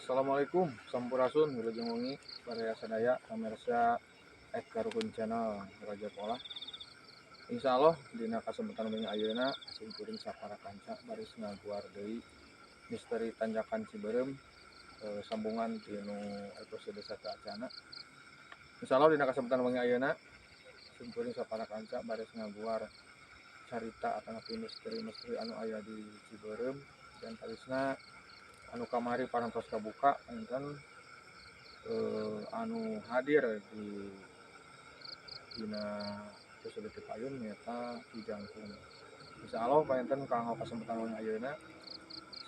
Assalamualaikum, sampurasun, wilujeng wengi baraya sadaya pamirsa Eka Rukun Channel Raja Pola. Insya Allah dina kasempatan wengi ayeuna sim kuring sapara kanca baris ngaguar deui misteri Tanjakan Cibeureum, sambungan tinu episode sateuacana. Insya Allah dina kasempatan wengi ayeuna sim kuring sapara kanca baris ngaguar carita atanapi misteri-misteri anu aya di Cibeureum, dan talisna anu kamari parantos kabuka enten anu hadir di dina episode payun nyaeta Ki Jangkung. Insyaallah panginten kanggo kasempatan wengi ayeuna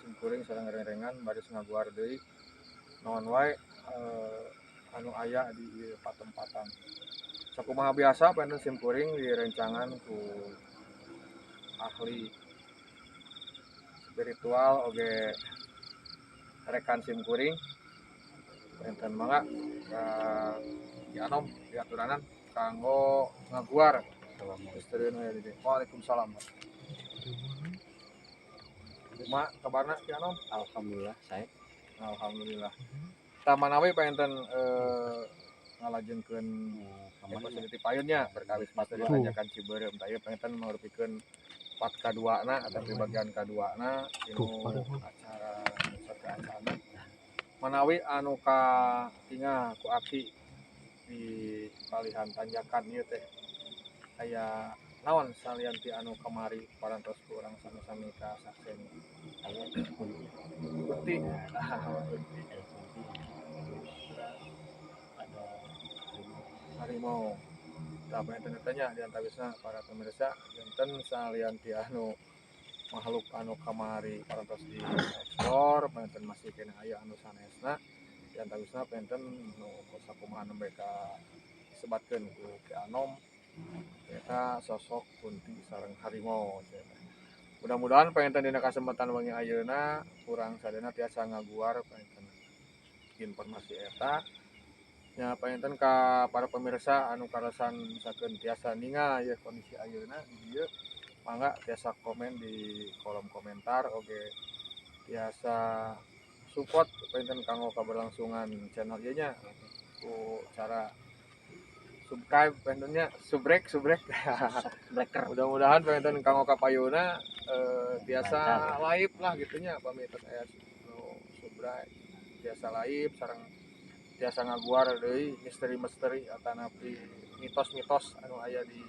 sim kuring sareng rerengan baris ngaguar deui naon wae anu aya di ieu patempatan. Sakumaha biasa, panginten sim kuring direncangan ku ahli spiritual oge rekan sim kuring. Panginten mangga ka Ki Anom diaturanan kanggo ngaguar misteri nu aya di dieu. Waalaikumsalam. Kumaha kabarna, Ki Anom? Alhamdulillah saya. Alhamdulillah. Tah, manawi panginten ngalajengkeun episode ti payunnya perkawis misteri Tanjakan Cibeureum. Tah, ieu panginten mangrupikeun part kaduana atau di bagian kaduana dinu acara sateuacana. Manawi anu katingal ku aki di palihan tanjakan ieu teh aya naon salian ti anu kamari parantos ku urang sami-sami kasaksen? Aya kunti. Kunti. Ah, kunti. Ada kunti, ada harimau. Harimau. Tah, panginten eta nya di antawisna, para pemirsa, janten salian ti anu makhluk anu kamari parantos dieksplor, panginten masih keneh aya anu sanesna. Di antawisna panginten nu sakumaha nembe ka disebatkeun ku Ki Anom eta sosok kunti sareng harimau cenah. Mudah-mudahan panginten dina kasempatan wengi ayeuna urang sadayana tiasa ngaguar panginten informasi eta nya. Panginten ka para pemirsa anu karasan misalkeun tiasa ningal ieu kondisi ayeuna di dieu, mangga tiasa komen di kolom komentar, oge tiasa support panginten kanggo kaberlangsungan channel ieu nya ku cara subscribe panginten nya, subrek subrek. Breaker. Mudah-mudahan panginten kanggo kapayuna tiasa Lancar. Live lah gitu nya, pami tos aya nu subscribe tiasa live sareng tiasa ngaguar deui misteri-misteri atanapi mitos-mitos anu aya di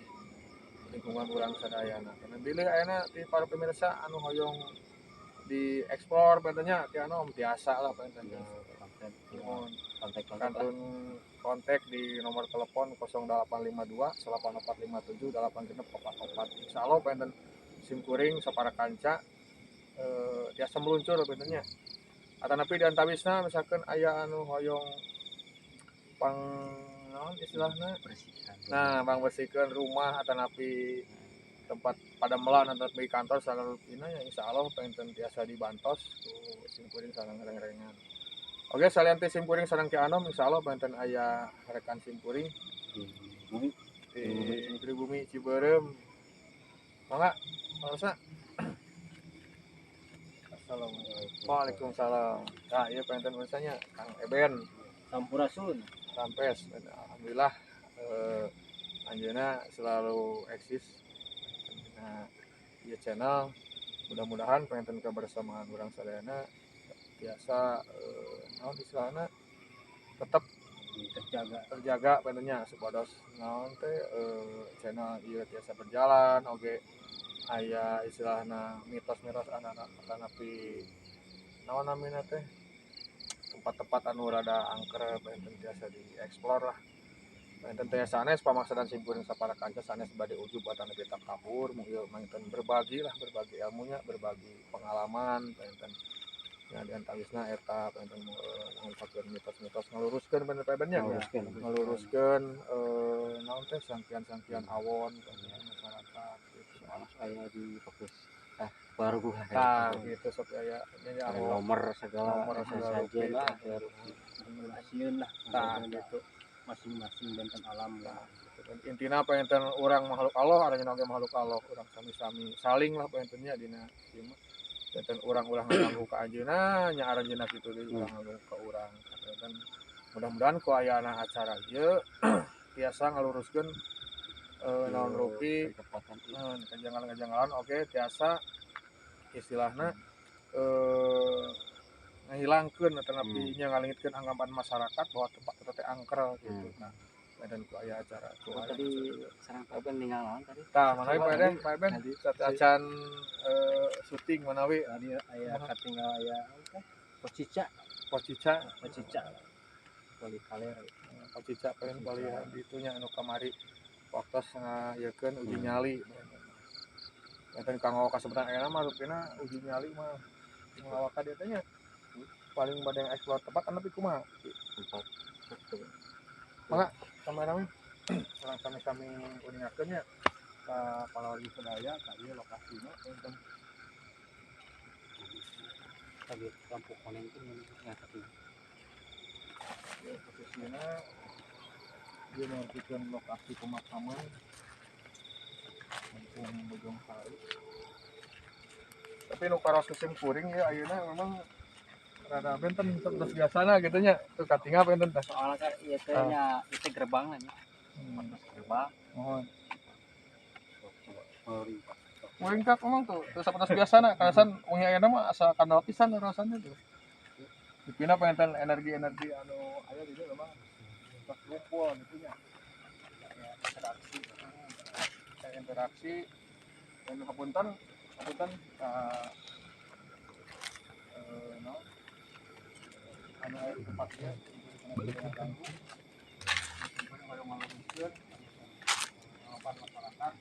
lingkungan urang sadayana. Karena bilih ayeuna ti para pemirsa anu hoyong dieksplor panginten nya, Ki Anom, tiasa lah panginten. Kontak. Muhun. Kontak, kontak lah. Kantun kontak di nomor telepon 0852 8457 8644. Insyaallah panginten sim kuring sapara kanca tiasa meluncur panginten nya. Atanapi di antawisna misalkan aya anu hoyong pang naon istilahna? Bersihkan. Nah, pangbersihkeun rumah atanapi tempat padamelan atau di kantor salalupina ya, insyaallah panginten tiasa dibantos ku sim kuring sareng reng-rengan. Oke, salian ti sim kuring sareng Ki Anom, insyaallah panginten aya rekan sim kuring di bumi di Pribumi Cibeureum. Mangga, Mangga. Assalamualaikum. Waalaikumsalam. Nah, ieu panginten misalnya Kang Eben. Sampurasun. Rampes. Alhamdulillah anjeunna selalu eksis dina ieu channel. Mudah-mudahan panginten kebersamaan urang sadayana tiasa naon istilahna tetap terjaga. Terjaga panginten nya, supados naon teh channel ieu tiasa berjalan, oge aya istilahna mitos-mitos anak atanapi naon namina teh tempat-tempat anu rada angker panginten tiasa dieksplor lah. Panginten teh sanes pamaksadan sim kuring sapara kanca sanes bade ujub atanapi takabur, mung ieu panginten berbagi lah, berbagi ilmunya, berbagi pengalaman panginten ya. Di antawisna eta panginten ngungkapkeun mitos-mitos, ngaluruskeun bener Pak Eben nya. Ngaluruskeun. Ngaluruskeun naon teh sangkian-sangkian awon panginten masyarakat gitu. Soalnya aya di fokus ah baru gua. Tah gitu, sok aya nya. Ada nomor segala. Nomor segala saja rupi. Lah. Sieun lah. Tah. Gitu, masing-masing benten alam lah. Gitu kan. Intina panginten urang makhluk Allah, ada oge makhluk Allah, urang sami-sami saling lah panginten nya dina ieu mah. Janten urang ulah ngaganggu ka anjeunna, nya aranjeunna kitu deui ulah ngaganggu ka urang. Janten mudah-mudahan ku ayana acara ieu tiasa ngaluruskeun naon rupi kejanggalan-kejanggalan, oke tiasa istilahna ngahilangkeun atanapi nya ngalengitkeun anggapan masyarakat bahwa tempat eta teh angker gitu. Nah, dan ku aya acara ku aya tadi sareng Pak Ben ninggal naon tadi? Tah, manawi Pak Ben, Pak Ben acan syuting manawi tadi aya katinggal aya Pocica, Pocica, Pocica. Poli kaler. Pocica pengen poli ditunya anu kamari waktos ngayekeun uji nyali. Janten kanggo kasebutan ayeuna mah rupina uji nyali mah ngawaka dieu teh nya. Paling bade eksplor tempat anu tapi kumaha? Tempat. Mangga kameramen sareng sami-sami uningakeun nya ka palawargi sadaya ka ieu lokasina punten. Tadi lampu koneng itu nya tapi ieu posisina ieu merupakan lokasi pemakaman Kampung Bojong Sari. Tapi nu karaos musim kuring ya ayeuna memang rada benten terus biasana gitu nya tuh katingal benten teh. Soalnya kan ieu teh nya ieu teh gerbang lah nya. Gerbang. Mohon. Muringkak. Muringkak memang tuh terus sapertos biasana kalasan wengi ayeuna mah asa kandel pisan rasana tuh. Dipina pengen energi-energi anu aya di dieu memang terkumpul gitu nya. Interaksi. Kayak interaksi dan hapunten hapunten no anu aya di tempat ieu ganggu hoyong ngaluruskeun anggapan masyarakat.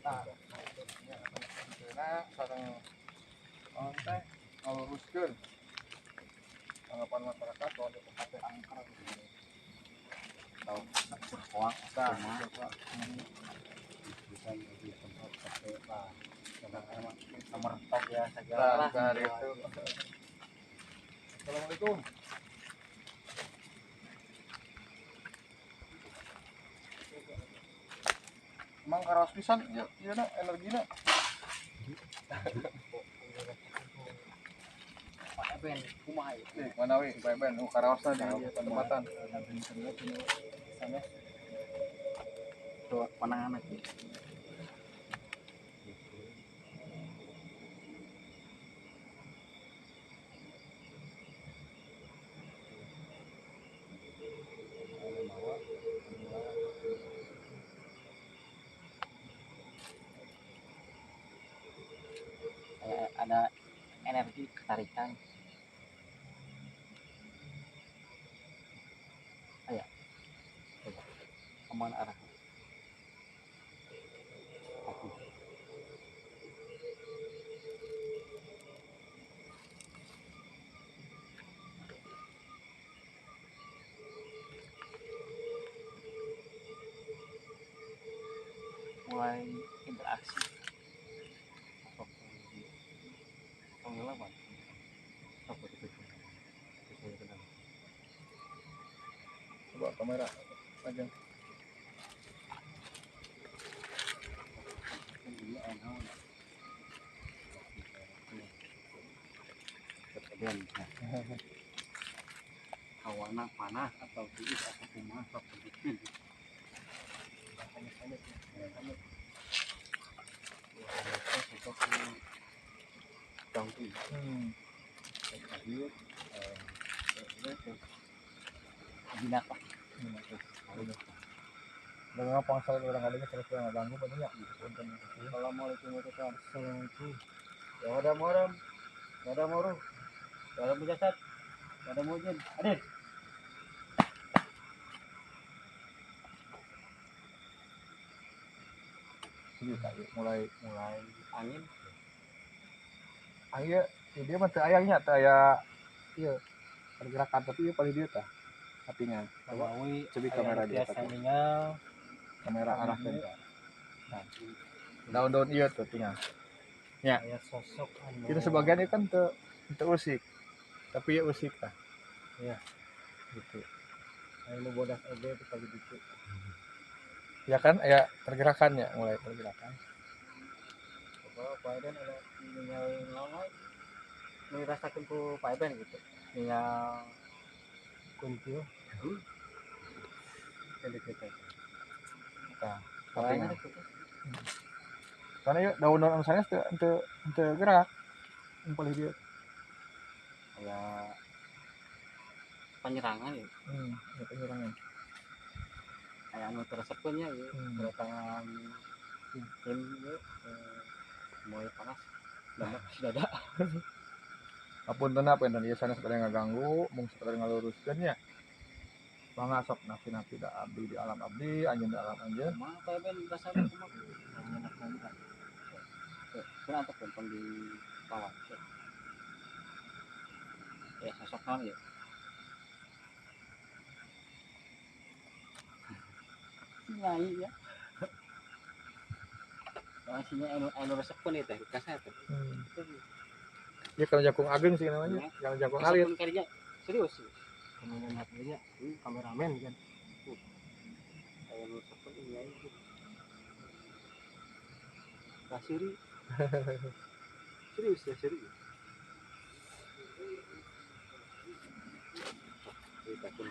Tah, nya sareng naon teh ngaluruskeun anggapan masyarakat bahwa di tempat teh angker gitu. Tahu berhoak tah bisa di tempat sampai lah nomor tok ya segala lah itu. Assalamualaikum. Emang karaos pisan ieu ieu na energina. Pak Ben kumaha ieu? Manawi Pak Ben nu karaosna di tempatan. Tuh panangan lagi. Ada energi ketarikan. Ayo, coba kemana arahnya? Aku. Mulai interaksi. Coba kamera aja. Hawana panas atau tiis atau kumaha sok begitu. Jinak lah. Dengan pangsalan orang adanya kira-kira nggak ganggu banyak. Assalamualaikum warahmatullahi wabarakatuh. Ya ada moram, ya ada moru, ya ada mujasat, ya ada mujin. Adil. Ini mulai mulai angin. Angin dia mah teu aya nya, teu aya ieu pergerakan tapi ieu paling dieu tah. Hatinya. Coba cobi kamera dia biasa ningal kamera arahkeun tah. Nah, daun-daun ieu tuh tinggal. Ya. Aya sosok anu. Itu sebagian ieu kan teu usik. Tapi ieu usik tah. Iya. Gitu. Aya nu bodas oge teu kali ditu. Ya kan aya pergerakannya, mulai pergerakan. Coba Pak Eden ada Ningal naon nu dirasakeun ku Pak Eben gitu. Ningal Kunti. Kali kita. Tah, Soalnya tapi gitu. karena ya daun-daun anu sanes teu teu teu gerak. Yang paling dia. Kayak penyerangan ya. Ya penyerangan. Kayak anu teresepeun nya ya. Kedatangan tim ya, mulai panas. Dada, dada. Apunten apa enten ieu sanes bade ngaganggu, mung sakedar ngaluruskeun nya. Mangga sok napi-napi da abdi di alam abdi, anjeun di alam anjeun. Kumaha Pak Eben rasana kumaha? Kurang antep tong di bawah. Ya sosok naon ya? Si Nyai ya. Orang si Nyai anu resepeun ieu teh, kasar teh. Ya kalau jangkung ageng sih namanya, Iya. kalau jangkung alit. Resepeun kadinya serius. Kameramen HP-nya, kameramen kan. Aya nu resepeun ieu Nyai. Kasiri. Serius ya, serius. Ceritakeun.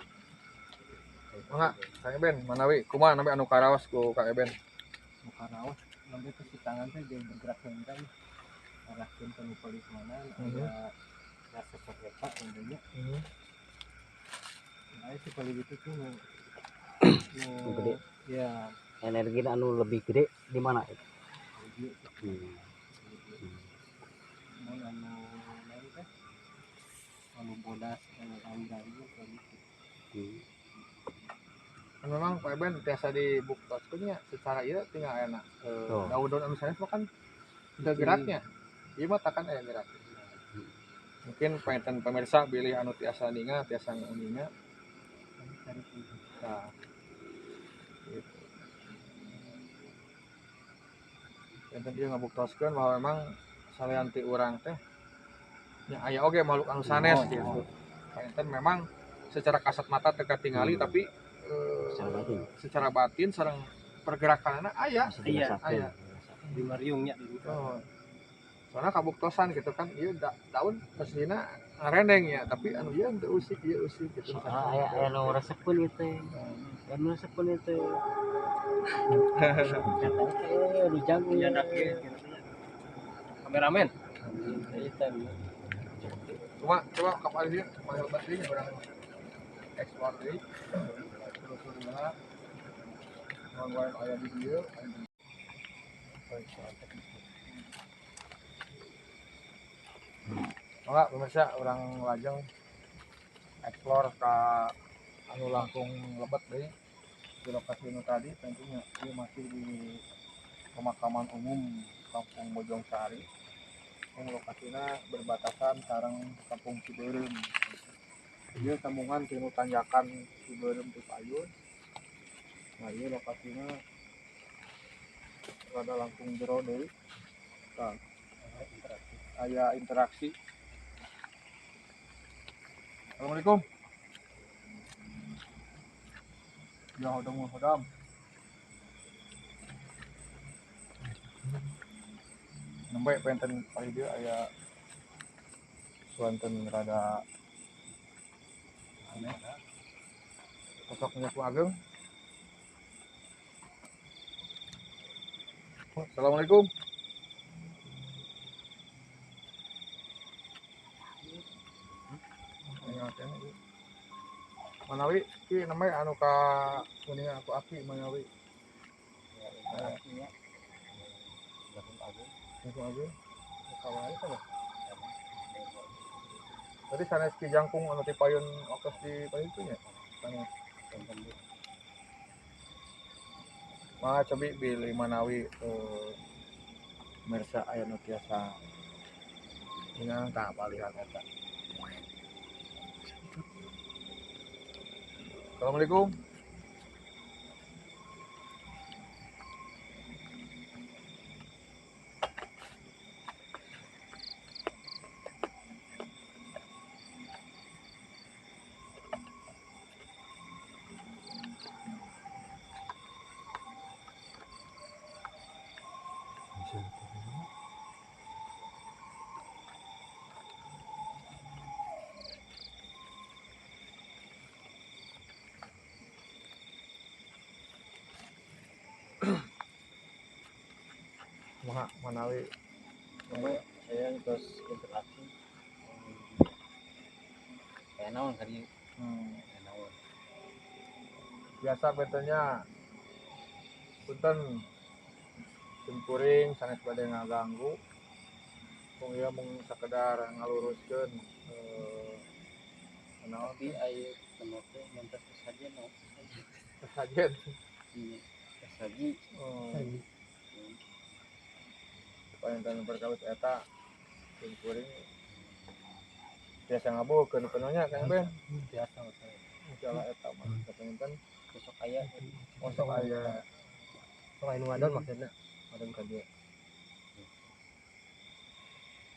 Mangga, Kang Eben, manawi kumaha nampi anu karaos ku Kang Eben? Nu karaos nembe teh si tangan teh jadi bergerak heula. Arahkeun ka nu palih mana aya rasa sok eta tentunya. Nah, itu paling gitu tuh nu Gede. Ya, Energi anu lebih gede di mana itu? Mun anu lain teh anu bodas anu anggar gitu. Kan memang Pak Eben tiasa dibuktoskeun nya secara ieu tinggal enak. Oh. Daun-daun anu sanes mah kan teu geraknya. Ieu mah takkan aya gerak. Mungkin panginten pemirsa bilih anu tiasa ninga, tiasa nguninga. Nah, gitu. Panginten ieu ngabuktoskeun bahwa memang salian ti urang teh nya aya oge makhluk anu sanes Oh, gitu. oh. Panginten memang secara kasat mata teu katingali tapi Secara batin. secara batin sareng pergerakanna aya. Bisa Iya, dirasakeun. aya. Di mariungnya di ditu. Oh. Soalnya kabuktosan gitu kan, ieu daun pastinya ngarendeng ya, tapi anu ieu teu usik, ieu usik gitu. Soalnya aya anu resepeun ieu teh. Aya nu resepeun ieu teh. Katanya kayak anu jago. Iya, dak ieu gitu. Kameramen. Eta. Cuma coba kapal dia, kapal lebat deui urang explore deui. Telusuri heula. Gangguan aya di dieu. Mangga pemirsa urang lajeng explore ka anu langkung lebet deui di lokasi nu tadi tentunya ieu masih di pemakaman umum Kampung Bojong Sari yang lokasinya berbatasan sareng Kampung Cibeureum. Ieu sambungan tinu tanjakan Cibeureum ti payun. Nah, ieu lokasinya rada langkung jero deui. Tah, aya interaksi. Assalamualaikum. Ya hodam hodam. Nembe penten pari dieu aya suanten rada aneh. Sosok Nyaku Ageng. Assalamualaikum. Manawi ki namanya anu ka kuningan aku aki manawi. Ya, Jangkung Ageng. Kawai sama. Tadi sanes ki jangkung anu ti payun okos di payun itu nya. Sanes. Mangga cobi bilih manawi mirsa aya nu tiasa ingang tah palihan eta. Assalamualaikum. Kumaha manawi Cuma saya terus interaksi kayak naon tadi, kayak naon. Biasa betulnya punten simkuring sanes bade ngaganggu, mung ieu mung sakedar ngaluruskeun naon. Tapi aya teh mentas sesajen, naon sesajen. Sesajen. Iya, sesaji. Oh. Panginten perkawis eta simkuring biasa ngabulkeun penuhnya Kang Ben. Biasa saya. Insyaallah eta mah panginten besok aya. Besok aya. Sok aya nu ngadon maksudna. Ngadon ka dieu.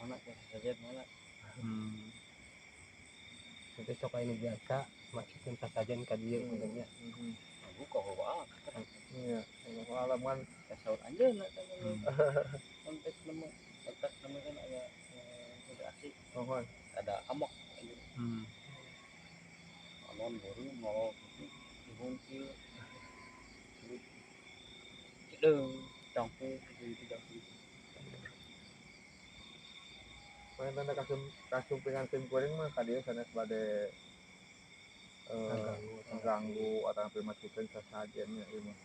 Mana sesajen mana? Nanti sok aya nu biasa masukkeun sasajen ka dieu maksudnya. Buka bawa. Iya, Allah alam kan saur anjeunna teh. Konteks nemu, konteks nemu kan aya interaksi. Mohon. Ada amok. Anon baru mau dihungkil. Cedeng, cangkung gitu cangkung. Panginten kasum kasumpingan sim kuring mah ka dieu sanes bade ngaganggu atau sampai masukkeun sasajen nya ieu mah.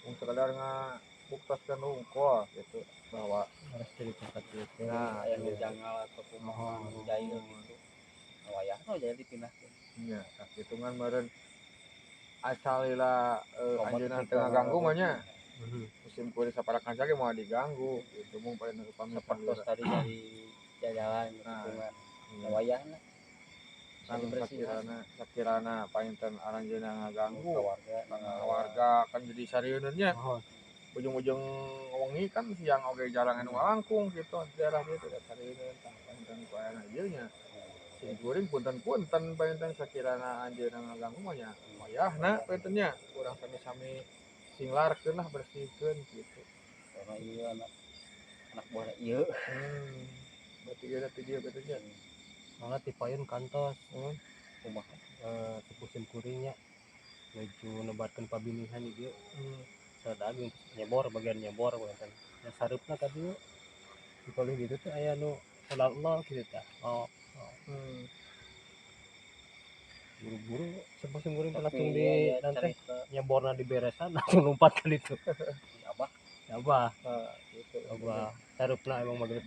Mung sekadar ngabuktoskeun hungkul gitu bahwa harus jadi tempat ieu teh. Nah, aya nu jangal atau kumaha nu jahil gitu. Wayahna jahil dipindahkeun. Nya, sakitu ngan meureun asal lila anjeunna teu ngaganggu mah nya. Musim kuring sapara kanca ge moal diganggu gitu mung paling upami sapertos tadi dari jalan lingkungan. Wayahna kan sakirana sakirana panginten aranjeunna ngaganggu warga, warga kan jadi sarieun nya. Ujung-ujung wengi kan siang oge jarang anu ngalangkung gitu di daerah dieu teh sarieun tah panginten ku ayana ieu nya. Sim kuring punten-punten panginten sakirana anjeunna ngaganggu mah nya wayahna panginten nya urang sami-sami singlarkeun lah bersihkeun gitu. Karena ieu anak anak buah ieu. Berarti ieu teh dieu kitu nya. Soalna ti payun kantos kumaha sepuh sim kuringnya nuju nebarkeun pabilihan di dieu. Sadaging nyebor bagian nyebor panginten. Nya sareupna ka dieu. Di palih ditu teh aya nu Allah kitu tah. Oh. Buru-buru sepuh sim kuring teh langsung di nanti nyeborna diberesan langsung lompat ka ditu. Abah. Abah. Gitu. Abah sareupna emang magrib.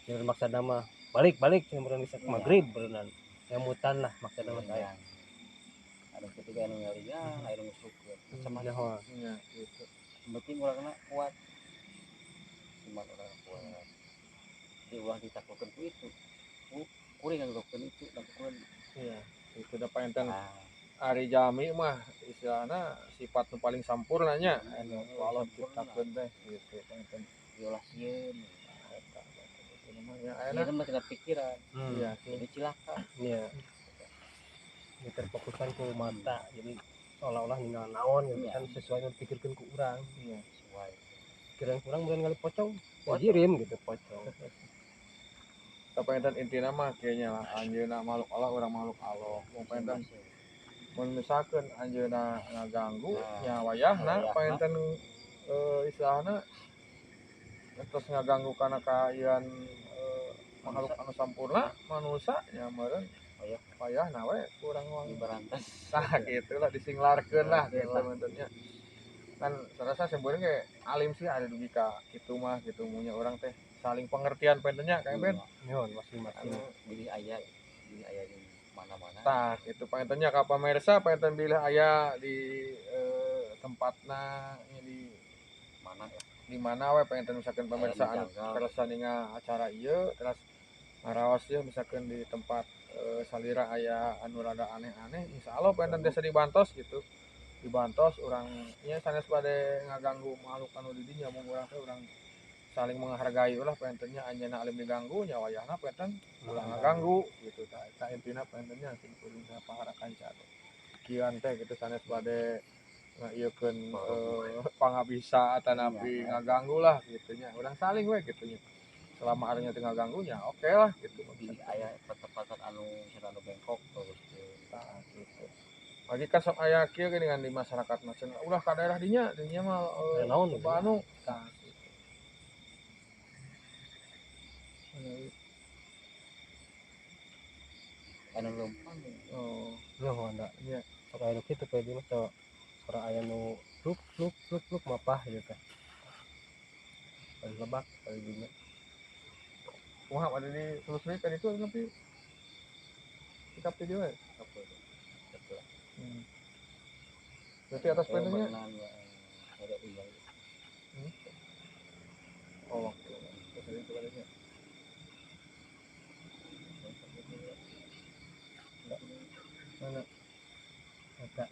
Jangan maksa nama balik-balik cenah meureun geus magrib beureunan. Ngemutan lah maksudna mah saya. Ada ketika anu ngalingan, aya nu ngusukeun. Macam-macam. Nya gitu. Penting urangna kuat. Iman urang kuat. Di ulah ditakutkeun ku itu. Ku kuring nganggokeun itu, dangkeun. Iya, itu da panginten ari jami mah istilahna sifat nu paling sampurna nya anu Allah ciptakeun teh gitu panginten. Ulah sieun. Eta namanya ayeuna ieu mah tina pikiran. Iya, jadi cilaka. Iya. Ini terfokusan ku mata, jadi seolah-olah ninggal naon gitu kan sesuai yang dipikirkeun ku urang. Iya, sesuai. Pikiran ku urang bukan ngali pocong, ya jirim gitu pocong. Tapi panginten intina mah kieu nya lah anjeunna makhluk Allah urang makhluk Allah. Mun panginten mun misalkeun anjeunna ngaganggu nya wayahna panginten istilahna terus ngaganggu kana kaayaan makhluk anu sampurna manusia nya meureun wayahna we kurang wang diberantas. Tah kitu lah disinglarkeun lah kitu maksudnya. Kan sarasa simkuring ge alim sih ada dugi ka kitu mah kitu munya urang teh saling pengertian pentennya Kang Ben. Nyon masing-masing. Bilih aya di mana-mana. Tah kitu pantennya ka pamirsa panten bilih aya di tempatna di mana ya. Di mana we panten misalkan pamirsa anu kersa ningal acara ieu terus ngaraos ieu misalkan di tempat salira aya anu rada aneh-aneh insyaallah panten desa dibantos gitu. Dibantos urang nya sanes bade ngaganggu makhluk anu di dinya mung urang teh urang saling menghargai ulah pantennya anjeunna alim diganggu nya wayahna panten ulah ngaganggu gitu tah eta intina pantennya sing kuring para kanca teh kieu teh gitu sanes bade ngaieukeun pangabisa atanapi ngaganggu lah gitu nya urang saling we gitu nya selama arenya teu ngaganggu nya oke lah gitu. Bilih aya tempat-tempat anu misalnya anu bengkok terus tah gitu. Lagi kan sok aya kieu geuningan di masyarakat mah cenah ulah ka daerah dinya dinya mah naon anu tah gitu. Anu leumpang. Oh, Nyaho da. Iya. Sok aya nu kitu Pedi mah sok sora aya nu pluk pluk pluk pluk mapah gitu teh. Paling lebak paling dinya. Kumaha ada di telusuri kan itu tapi sikap video ya? Hmm. Berarti atas pennya? Ada iya. Oh, waktu. Terus itu baliknya. Mana? Eta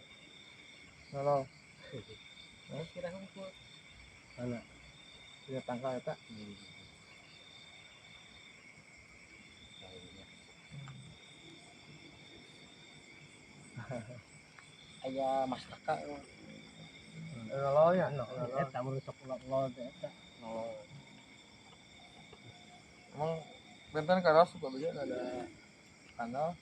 Nolong. Kira hungkul. Mana? Punya tangkal eta. Aya Mas Kakak. Nolong ya. Eta mun sok lol teh eta. Nolong. Emang benten karos suka beja ada kanal.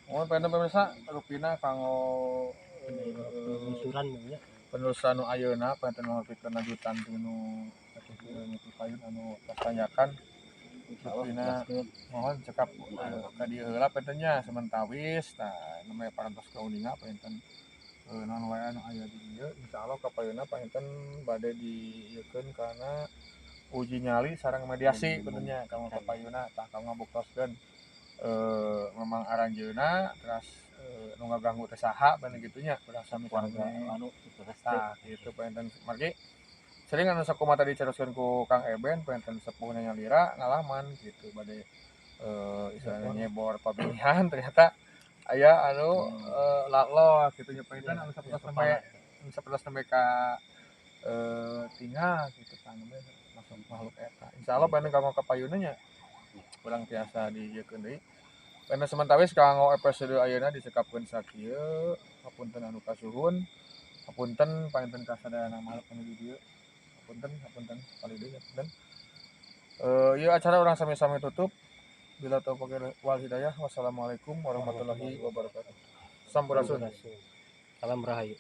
Oh, pengen pemirsa rupina kanggo Penelusuran nya. Penelusuran nu ayeuna pengen ngapikeun lanjutan tinu payun anu tanyakan. Rupina mohon cekap ka dieu heula pentennya sementawis tah namanya parantos kauninga penten naon wae anu aya di dieu insyaallah ka payunna panginten bade diieukeun kana uji nyali sareng mediasi pentennya kanggo ka payunna tah kanggo ngabuktoskeun memang aranjeuna teras nu ngaganggu teh saha bane kitu nya ulah sami Warga anu tah kitu panginten margi sering anu sakumaha tadi dicaroskeun ku Kang Eben panginten sepuhna nyalira ngalaman gitu bade istilahna nyebor pabilihan ternyata aya anu lallo kitu nya panginten anu sapertos nembe ka tinggal gitu kan masuk makhluk eta insyaallah panginten kanggo ka payunna nya kurang tiasa dijiekeun deui. Panginten sementawis kanggo episode ayeuna disekapkeun sakieu hapunten anu kasuhun hapunten panginten kasadayana makhluk anu di dieu hapunten hapunten kali deui hapunten. Ieu acara urang sami-sami tutup bila taufiq wal hidayah wassalamualaikum warahmatullahi wabarakatuh. Sampurasun. Salam rahayu.